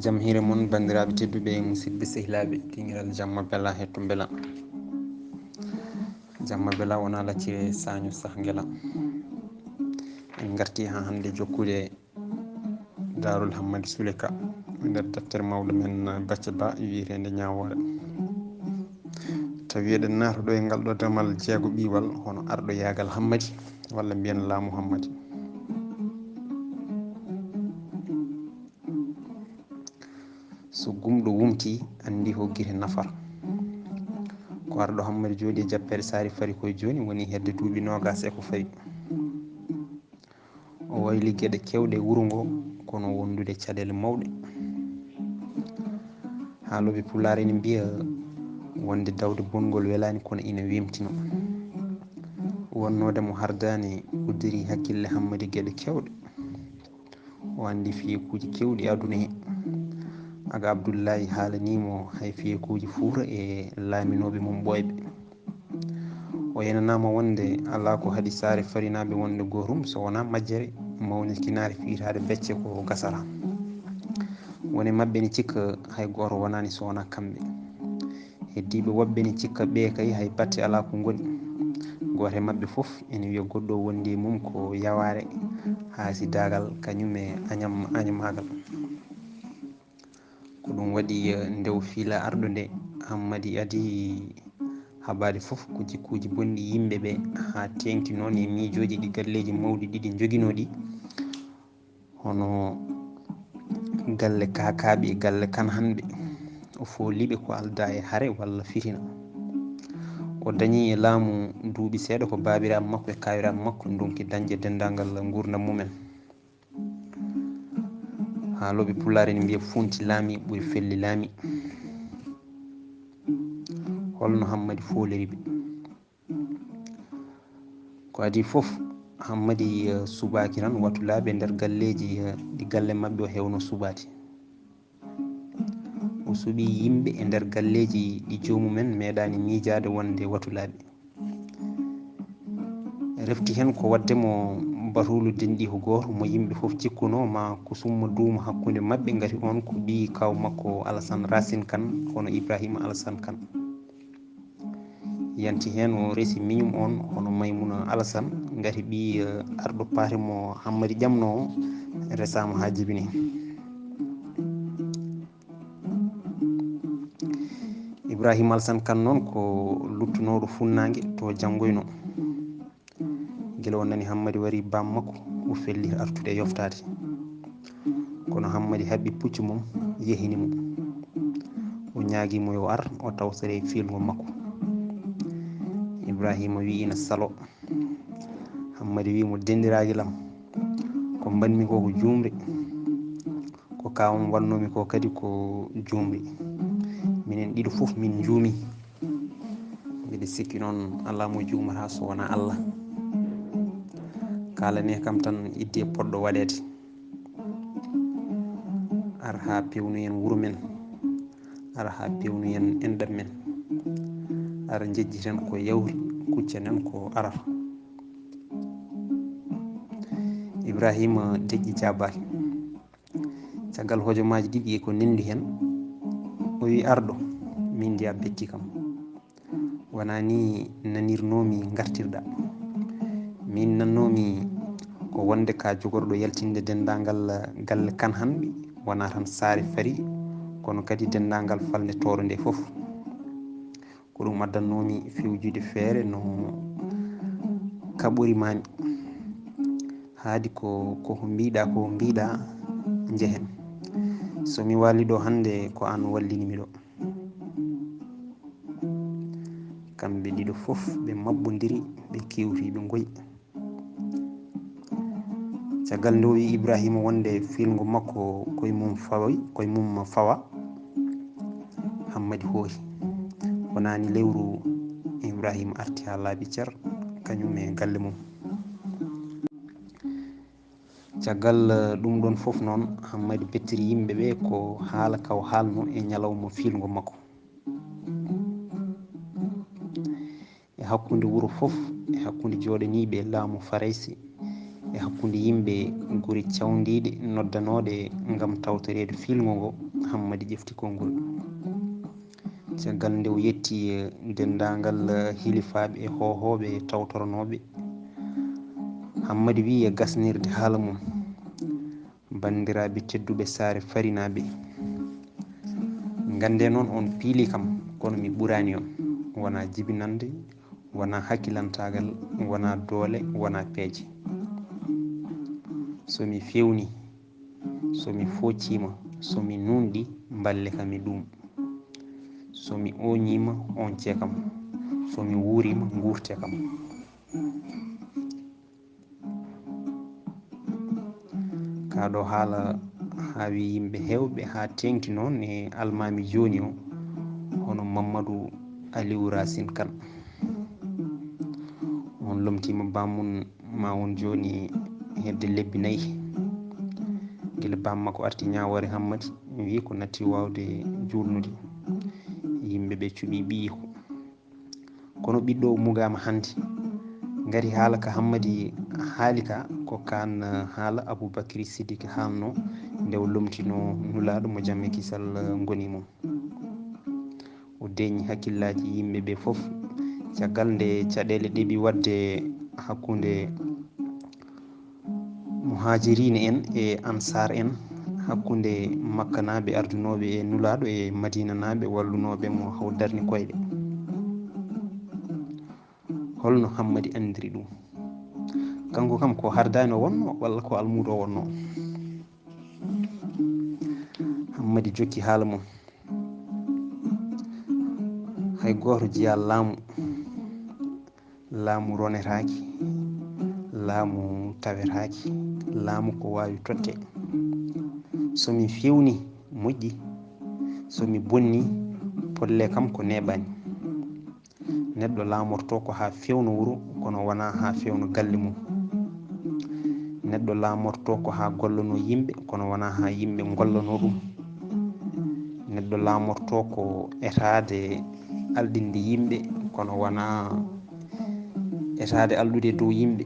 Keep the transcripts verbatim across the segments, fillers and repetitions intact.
Jam hiire mon, banndiraaɓe tedduɓe, musidɓe sehilaaɓe, dingiral Jamma Bela e Tumbela. Jamma Bela wona laccire sañu sah ngela. En ngarti haa hannde jokkude Daarul Hammadi Sule Ka nder deftere mawɗo men Bacce Ba wiyeteende Ñaawoore. Tawi eɗen naata ɗo e ngal ɗo damal jeego ɓiiwal, hono arɗo yaagal Hammadi, walla mbiyen laamu Hammadi. So gumɗo wumti, anndi ko gite nafata. Ko arɗo Hammadi jooɗi e jappeere Saare Fari koye jooni, woni hedde duuɓi noogaas e ko fawi. O wayli geɗe keewɗe e wuro ngo, kono wondude caɗeele mawɗe. Haalooɓe Pulaar ene mbiya wonde dawde bongol welaani, kono ina weemtino. Wonnoode mo hardaani uddiri hakkille Hammadi geɗe keewɗe. O anndi fiyekuuji keewɗi aduna he. Aga Abdullahi haalanii mo hay fiyekuuji Fuuta e laaminooɓe mum ɓooyɓe. O yenanaama wonde alaa ko haɗi Saare Farinaaɓe wonde gootum so wonaa majjere mawnikinaare fiyetaade becce ko gasata. Won e maɓɓe ne cikka hay gooto wonaani so wonaa kamɓe. Heddiiɓe woɓɓe ne cikka ɓee kay hay batte alaa ko ngoni. Gooto e maɓɓe fof ene wiya goɗɗo o wondi e mum ko yawaare, haasidaagal, kañum e añam-, añamaagal. Ko ɗum waɗi, eh, nde o fiila arɗo nde, Hammadi adii habaade fof ko jikkuuji bonɗi yimɓe ɓe, haa teeŋti noon e miijooji ɗi galleeji mawɗi ɗiɗi njoginoo ɗi, hono galle Kaakaaɓe e galle Kanhanɓe. O foolii ɓe ko aldaa e hare walla fitina. O dañii e laamu duuɓi seeɗa ko baabiraaɓe makko e kaawiraaɓe makko ndonki dañde denndaangal nguurndam mumen. Haalooɓe Pulaar ene mbiya fuunti laami ɓuri felli laami. Holno Hammadi fooliri ɓe? Ko adii fof, Hammadi, eh, suɓaaki tan watulaaɓe nder galleeji, eh, ɗi galle maɓɓe o heewno suɓaade. O suɓii yimɓe e nder galleeji ɗi joomumen meeɗaani miijaade wonde watulaaɓe. Refti heen ko waɗde mo batuulu denɗi ko gooto mo yimɓe fof cikkunoo ma ko summa duuma hakkunde maɓɓe, ngati oon ko ɓiyi kaaw makko Alasan Raasin Kan, hono Ibraahiima Alasan Kan. Yanti heen o resi miñum oon, hono Maymuna Alasan, ngati ɓiyi, eh, arɗo paate mo Hammadi ƴamnoo o, resaama haa jibini. Ibraahiima Alasan Kan noon ko luttunooɗo funnaange to janngoynoo. Gila o nani Hammadi wari baam makko, o felli artude e yoftaade. Kono Hammadi haɓɓi puccu mum, yehini mo. O ñaagii mo yo ar, o tawtore e fiilngo makko. Ibraahiima wii ina saloo. Hammadi wii mo, "Denɗiraaki lam, ko mbaɗmi ko ko juumri. Ko ka on wannoomi ko kadi ko juumri. Minen ɗiɗo fof min njuumi. Mbiɗa sikki noon alaa mo juumata so wonaa Allah. Kaalanee kam tan iddi e poɗɗo waɗeede. Ar haa peewnoyen wuro men. Ar haa peewnoyen enɗam men. Ar njejjiten ko yawri, kuccenen ko arata." Ibraahiima deƴƴi jaabaaki. Caggal hojomaaji ɗiɗi e ko nendi heen, o wi, "Arɗo, min de a betti kam. Wonaa ni nanirnoomi ngartirɗa. Min nannoomi ko wonde ka jogorɗo yaltinde denndaangal galle Kanhanɓe, wonaa tan Saare Fari, kono kadi denndaangal falnde tooro nde fof. Ko ɗum addannoomi fewjude feere no kaɓorimaami. Haadi ko, ko ko mbiɗa, ko mbiɗa, njehen. So mi waali ɗo hannde, ko aan wallini mi ɗo." Kamɓe ɗiɗo fof ɓe maɓɓondiri, ɓe kewti, ɓe ngoyi. Caggal nde o wi Ibraahiima wonde fiilngo makko koye mum fawi, koye mum fawa, Hammadi hoori. Wonaani lewru, Ibraahiima arti haa laabi cer, kañum e galle mum. Caggal, eh, ɗum ɗoon fof noon, Hammadi bettiri yimɓe ɓe ko haala ka o haalno e ñalawma fiilngo makko. E hakkunde wuro fof, e hakkunde jooɗaniiɓe laamu Farayse, e hakkunde yimɓe gure cawndiiɗe noddanooɗe ngam tawtoreede fiilngo ngo, Hammadi ƴefti konngol. Caggal nde o yetti, eh, denndaangal, eh, hilifaaɓe e hoohooɓe e tawtoranooɓe, Hammadi wiyi e gasnirde haala mum, "Banndiraaɓe tedduɓe Saare Farinaaɓe, nganndee noon on piilii kam, kono mi ɓuraani on. Wonaa jibinannde, wonaa hakkilantaagal, wonaa doole, wonaa peeje. So mi feewnii, so mi foocciima, so mi nuunɗii, mballee kam e ɗuum. So mi ooñiima, ooñcee kam. So mi wuuriima, nguurtee kam." Kaa ɗoo haala haawi yimɓe heewɓe haa teeŋti noon e almaami jooni o, hono Mammadu Aliw Raasin Kan. On lomtiima baamun ma on jooni hedde lebbi nayi. Gila baam makko arti ñaawoore Hammadi, wiyi ko natti waawde juulnude. Yimɓe ɓe cuɓii ɓiyiiko. Kono ɓiɗɗo o mugaama hannde. Ngati haala ka Hammadi haali ka, ko kaan haala Abubakri Sidiki haalno nde o lomtino Nulaaɗo mo jam e kisal ngoni mum. O deeñi hakkillaaji yimɓe ɓe fof. Caggal nde caɗeele ɗeɓi waɗde hakkunde Muhaajiriina en e Ansaar en, hakkunde Makkanaaɓe ardunooɓe e Nulaaɗo e Madiinanaaɓe wallunooɓe mo, haw darni koyɗe. Holno Hammadi anndiri ɗum? Kanko kam, ko hardaani o wonno walla ko almuudo o wonno? Hammadi jokki haala mum. Hay gooto jeyaa laamu. Laamu ronetaaki, laamu tawetaaki, laamu ko waawi totte. So mi feewni, moƴƴi. So mi bonni, polle kam ko neeɓani. Neɗɗo laamorto ko haa feewna wuro, kono wonaa haa feewna galle mum. Neɗɗo laamorto ko haa gollanoo yimɓe, kono wonaa haa yimɓe ngollanoo ɗum. Neɗɗo laamorto ko etaade alɗinde yimɓe, kono wonaa etaade alɗude dow yimɓe.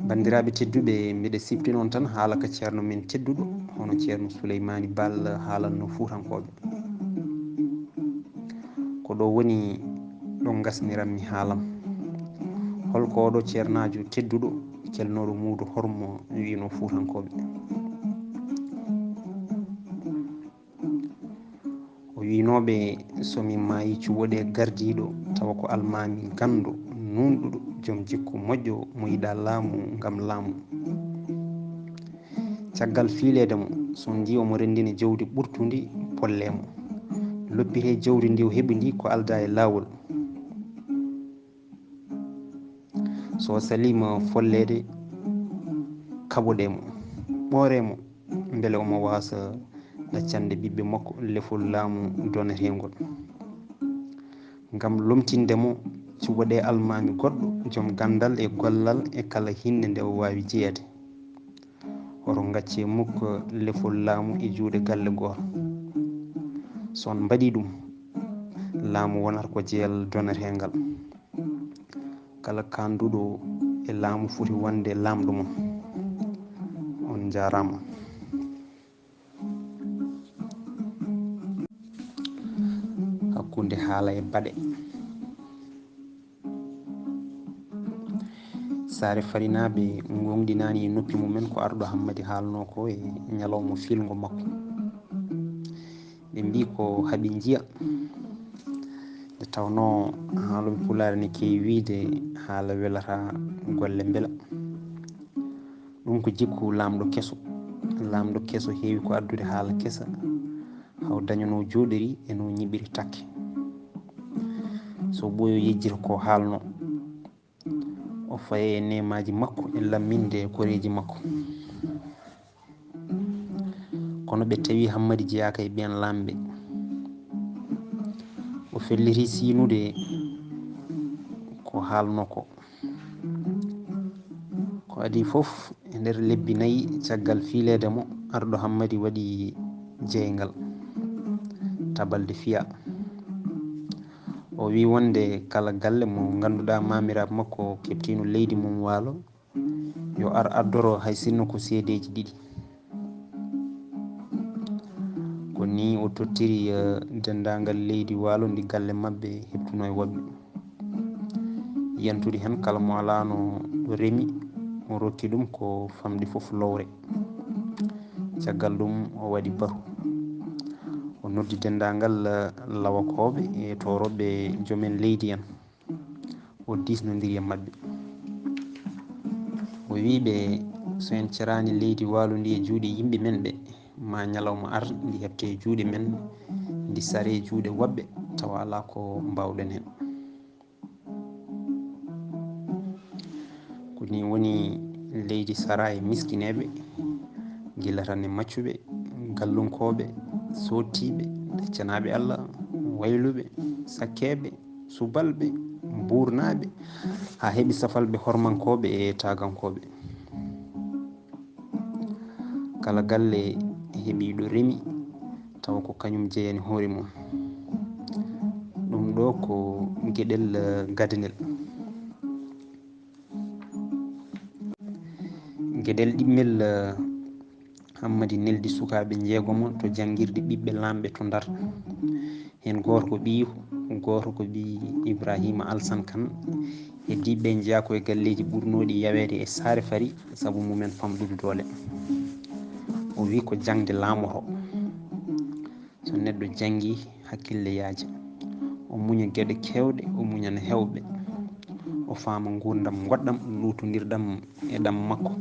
Banndiraaɓe tedduɓe, mbiɗa sifti noon tan haala ka ceerno men tedduɗo, hono ceerno Suleymaani Baal haalanno Fuutankooɓe. Ko ɗo woni ɗo ngasniranmi haalam. Holko oɗo ceernaajo tedduɗo, kelnooɗo muudo hormo, wiino Fuutankooɓe? O wiinooɓe, so mi maayi, cuwoɗee gardiiɗo, tawa ko almaami ganndo, nuunɗuɗo, joom jikku moƴƴo, mo yiɗaa laamu ngam laamu. Caggal fiileede mo, so ndi omo renndina jawdi ɓurtundi, pollee mo. Loppitee jawdi ndi o heɓi ndi ko aldaa e laawol. So saliima folleede, kaɓoɗee mo, ɓooree mo, mbele omo waasa ɗaccande ɓiɓɓe makko lefol laamu doneteengol. Ngam lomtinde mo, cuɓoɗee almaami goɗɗo, joom ganndal e gollal e kala hinnde nde o waawi jeyeede. Hoto ngaccee mukk lefol laamu e juuɗe galle gooto. So on mbaɗii ɗum, laamu wonata ko jeyal doneteengal. Kala kaanduɗo e laamu foti wonde laamɗo mum. On njaaraama. Hakkunde haala e baɗe. Saare Farinaaɓe ngoongɗinaani e noppi mumen ko arɗo Hammadi haalnoo ko e ñalawma fiilngo makko. Ɓe mbii ko haɓi njiya. Nde tawnoo haalooɓe Pulaar ne keewi wiyde, haala welata, golle mbela. Ɗum ko jikku laamɗo keso. Laamɗo keso heewi ko addude haala kesa, haw dañanoo jooɗori e no ñiɓiri takke. So ɓooyo yejjita ko haalnoo, o faya e neemaaji makko e lamminde koreeji makko. Kono ɓe tawi Hammadi jeyaaka e ɓeen laamɓe. O felliti siinude ko haalnoo ko. Ko adii fof, e nder lebbi nayi caggal fiileede mo, arɗo Hammadi waɗi jeeyngal, tabalde fiya. O wii wonde kala galle mo ngannduɗaa maamiraaɓe makko keɓtiino leydi mum waalo, yo ar addoro hay sinno ko seedeeji ɗiɗi. Tottiri, eh, denndaangal leydi waalo ndi galle maɓɓe heɓtunoo e woɓɓe. Yantude heen kala mo alaano ɗo remi, o rokki ɗum ko famɗi fof lowre. Caggal ɗum o waɗi batu. O noddi denndaangal, eh, lawakooɓe e toorooɓe joom en leydi en. O diisnondiri e maɓɓe. O wiyi ɓe, "So en ceraani leydi waalo ndi e juuɗe yimɓe men ɓe, ma ñalawma ar ndi heɓte e juuɗe men, ndi sare e juuɗe woɓɓe, tawa alaa ko mbaawɗen heen." Ko nii woni leydi sara e miskineeɓe, gila tan e maccuɓe, gallunkooɓe, soottiiɓe, ɗaccanaaɓe Allah, wayluɓe, sakkeeɓe, subalɓe, buurnaaɓe, haa heɓi safalɓe hormankooɓe e taagankooɓe. Kala galle heɓi ɗo remi, tawa ko kañum jeyani hoore mum. Ɗum ɗo ko geɗel, eh, gadanel. Geɗel ɗimmel, eh, Hammadi neldi sukaaɓe njeegomo to janngirde ɓiɓɓe laamɓe to Ndar. Heen gooto ko ɓiyiiko, gooto ko ɓiy Ibraahiima Alsan Kan. Heddiiɓe ɓe njeyaa ko e galleeji ɓurnooɗi yaweede e Saare Fari, sabu mumen famɗude doole. O wiyi ko jaŋde laamoto. So neɗɗo janngii, hakkille yaaja. O muña geɗe keewɗe, o muñana heewɓe. O faama nguurndam ngoɗɗam, luutondirɗam e ɗam makko.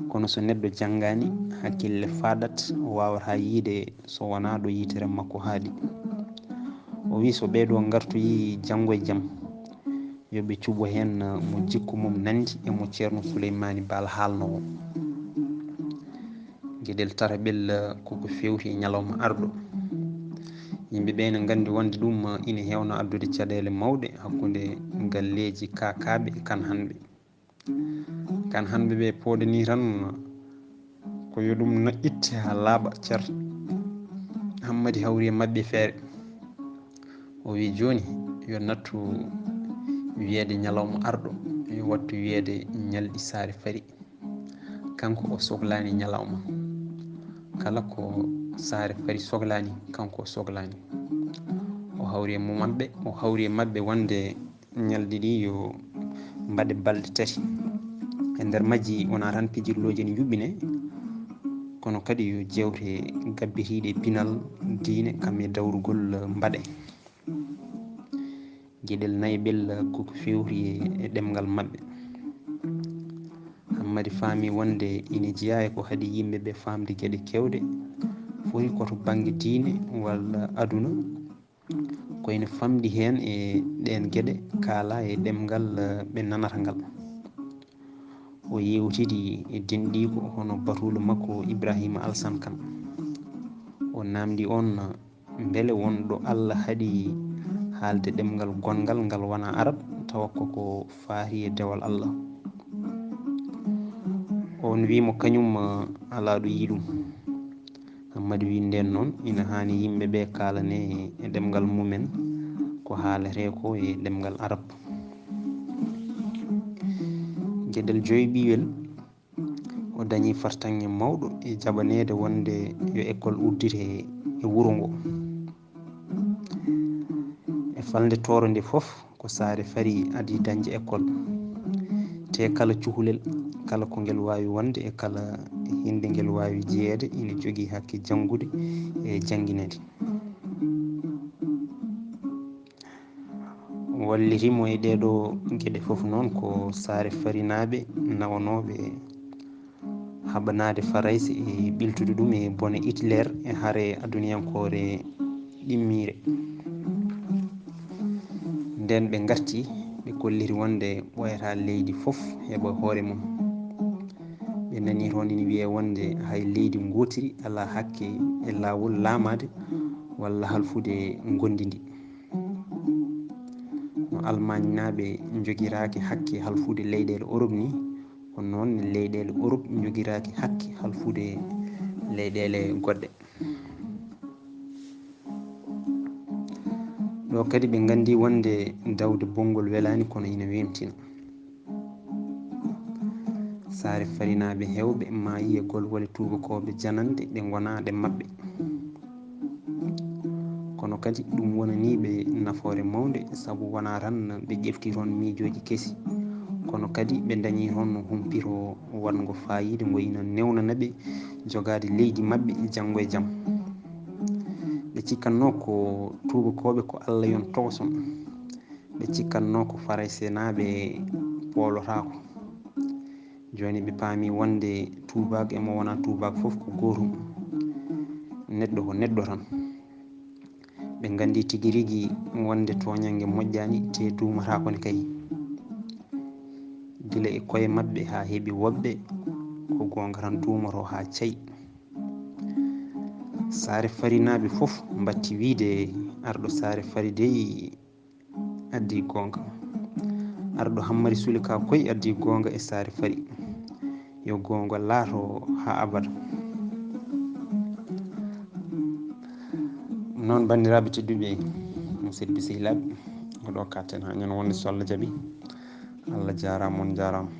Kono so neɗɗo janngaani, hakkille faaɗat, o waawataa yiyde so wonaa ɗo yitere makko haaɗi. O wiyi so ɓee ɗoo ngartoyii janngo e jam, yo ɓe cuɓo heen mo jikku mum nanndi e mo Ceerno Suleymaani Baal haalnoo o. Geɗel tataɓel ko ko feewti e ñalawma arɗo. Yimɓe ɓee ene nganndi wonde ɗum ina heewna addude caɗeele mawɗe hakkunde galleeji kaakaaɓe e kanhanɓe. Kanhanɓe ɓe pooɗanii tan ko yo ɗum na itte haa laaɓa cer. Hammadi hawri e maɓɓe feere. O wiyi jooni yo nattu wiyeede ñalawma arɗo, yo wattu wiyeede ñalɗi Saare Fari. Kanko o soklaani ñalawma. Kala ko Saare Fari soklaani, kanko o soklaani. O hawri e mum maɓɓe, o hawri e maɓɓe wonde ñalɗi ɗi yo mbaɗe balɗe tati. E nder majji wonaa tan pijirlooji ene njuɓɓine, kono kadi yo jeewte gabbitiiɗe e pinal diine kam e dawrugol mbaɗe. Geɗel nayaɓel ko ko feewti e ɗemngal maɓɓe. Hammadi faami wonde ina jeyaa e ko haɗi yimɓe ɓe faamde geɗe keewɗe, foti ko to bannge diine walla aduna, ko ene famɗi heen e ɗeen geɗe kaalaa e ɗemngal, eh, ɓe nanata ngal. O yeewtidi e denɗiiko hono batuulo makko Ibraahiima Alsan Kan. O naamndii oon, mbele won ɗo Allah haɗi haalde ɗemngal gonngal ngal wonaa Arab, tawa ko ko faati e dewal Allah? Oon wiyi mo kañum, eh, alaa ɗo yiyi ɗum. Hammadi wiyi ndeen noon ina haani yimɓe ɓe kaalanee e ɗemngal mumen ko haaletee ko e ɗemngal Arab. Geɗel joyɓiwel, o dañi fartaŋŋe mawɗo e jaɓaneede wonde yo école uddite e wuro ngo. E falnde tooro nde fof ko Saare Fari adii dañde école. Te kala cukalel, kala ko ngel waawi wonde e kala hinde ngel waawi jeyeede, ina jogii hakke janngude e janngineede. Walliti mo e ɗee ɗoo geɗe fof noon ko Saare Farinaaɓe nawanooɓe haɓanaade Farayse e ɓiltude ɗum e bone Hitler e hare aduniyankoore ɗimmiire. Nden ɓe ngarti, ɓe kolliti wonde ɓooyataa leydi fof heɓa hoore mum. Ɓe nani toon ina wiyee wonde hay leydi ngootiri alaa hakke e laawol laamaade walla halfude ngondi ndi. No Almaañnaaɓe njogiraaki hakke halfude leyɗeele Orop ni, ko noon leyɗeele Orop njogiraaki hakke halfude leyɗeele goɗɗe. Ɗo kadi ɓe nganndi wonde dawde bonngol welaani, kono ina weemtina. Saare Farinaaɓe heewɓe maayi e golwole tuubakooɓe jananɗe ɗe ngonaa ɗe maɓɓe. Kadi ɗum wonanii ɓe nafoore mawnde, sabu wonaa tan ɓe ƴefti toon miijooji kesi, kono kadi ɓe ndañii toon humpito waɗngo faayiida ngo ina newnana ɓe jogaade leydi maɓɓe janngo e jam. Ɓe cikkatnoo ko tuubakooɓe ko Alla yon tooson. Ɓe cikkatnoo ko Faraysenaaɓe poolotaako. Jooni ɓe paami wonde tuubaak e mo wonaa tuubaak fof ko gootum. Neɗɗo ko neɗɗo tan. Ɓe nganndi tigi rigi wonde tooñannge moƴƴaani, te duumataako ne kay. Gila e koye maɓɓe haa heɓi woɓɓe, ko goonga tan duumoto haa cay. Saare Farinaaɓe fof mbatti wiyde arɗo Saare Fari dey addi goonga. Arɗo Hammadi Suli Ka koy addi goonga e Saare Fari. Yo goonga laato haa abada. Noon, banndiraaɓe tedduɓe, musidɓe sehilaaɓe, ko ɗo katten haa ñande wonde, so Allah jaɓi. Allah jaaraama, on jaaraama.